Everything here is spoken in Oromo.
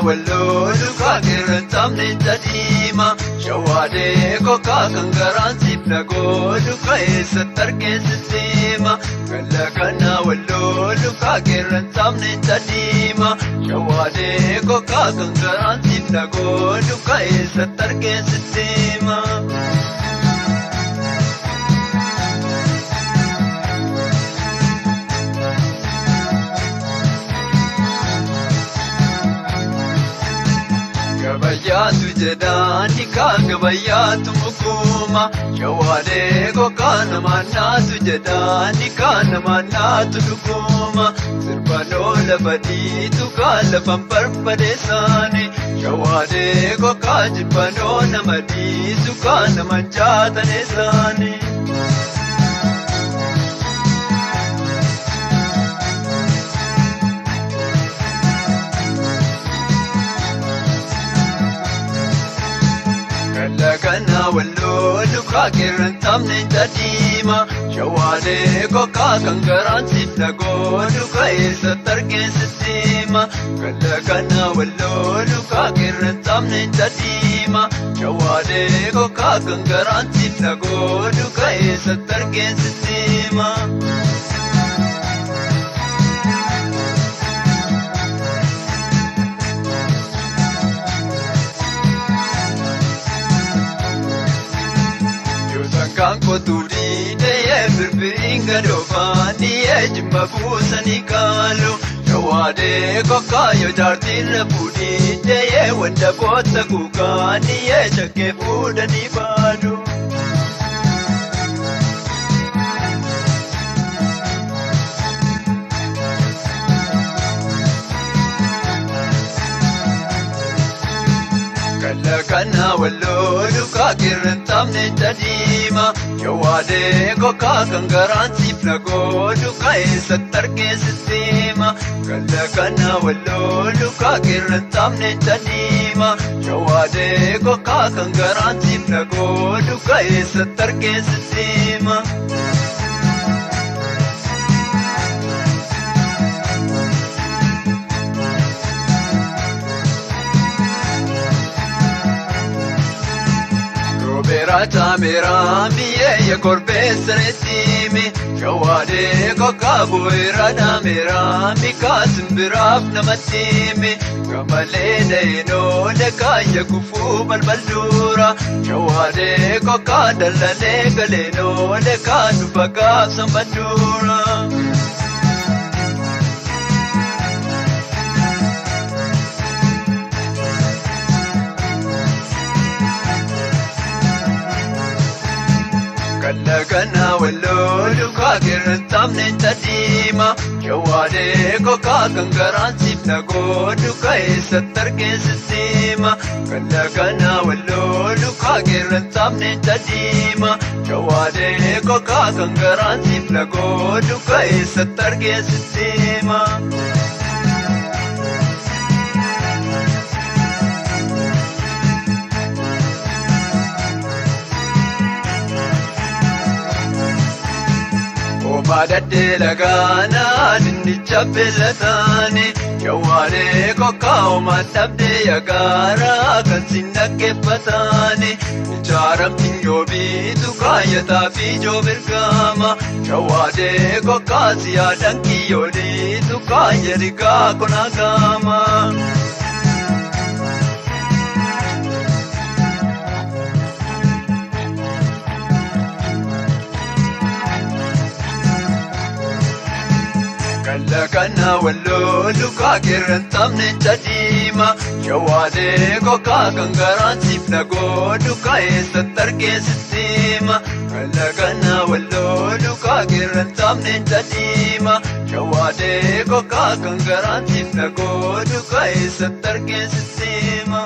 Walloo lukaa qeerransaamne tadiima. Shawaadee kokkaa kan garaan siif nagoo luka eessatti argeessitti hima. Galla kana walloo lukaa qeerransaamne tadiima. Shawaadee kokkaa kan garaan siif nagoo luka eessatti argeessitti hima. Gabayyaatu jedhaani kaan gabayyaatu mukuma. Shawaadee kokkaa namaan naatu jedhaani kaan namaan naatu dhuguma. Sirbanoo lafa dhiitu kaan lafan barbadeessaani. Shawaadee kokkaa jibbanoo nama dhiisu kaan naman jaataneessaani. Galla kana walloo lukaa qeerransaamne tadiima. Shawaadee kokkaa kan garaan siif nagoo luka eessatti argeessitti hima. Galla kana walloo lukaa qeerransaamne tadiima. Shawaadee kokkaa kan garaan siif nagoo luka eessatti argeessitti hima. Kan kootu dhiidhee firfiriin gadoofaanii jimma buusanii kaalu. Shawaadee kokkaa yoo jaartiin rafuu dhiidhee wanta boota kuukaanii shakkee fuudhanii baadu. Galla kana walloo lukaa qeerransaamne tadiima. Shawaadee kokkaa kan garaan siif nagoo luka eessatti argeessitti hima. Galla kana walloo lukaa qeerransaamne tadiima. Shawaadee kokkaa kan garaan siif nagoo luka eessatti argeessitti hima. Roobeera caameera mi'eeyya korbeessa reetiimi. Shawaadee kokkaa bu'eera dhaameera mikaa simbiraaf namatti himi. Gamalee dha'inoo lekaayya kufuu balbalduura. Shawaadee kokkaa dallalee galeenoo lekaa dhufa gaafsan badduura. Galla kana walloo lukaa qeerransaamne tadiima. Shawaadee kokkaa kan garaan siif nagoo luka eessatti argeessitti hima. Galla kana walloo lukaa qeerransaamne tadiima. Shawaadee kokkaa kan garaan siif nagoo luka eessatti argeessitti hima. Obaadhaddee lagaanaa dinnicha beellataani. Shawaadee kokkaa homaan dhabdee yagaaraa kan sin dhaggeeffataani. Ijaaramti yoobiitu kaayyataa fi joobirgaama. Shawaadee kokkaa siyaadhaan kiyyooliitu kaayya rigaa konaagaama. Galla kana walloo lukaa qeerransaamne tadiima. Shawaadee kokkaa kan garaan siif nagoo luka eessatti argeessitti hima. Galla kana walloo lukaa qeerransaamne tadiima. Shawaadee kokkaa kan garaan siif nagoo luka eessatti argeessitti hima.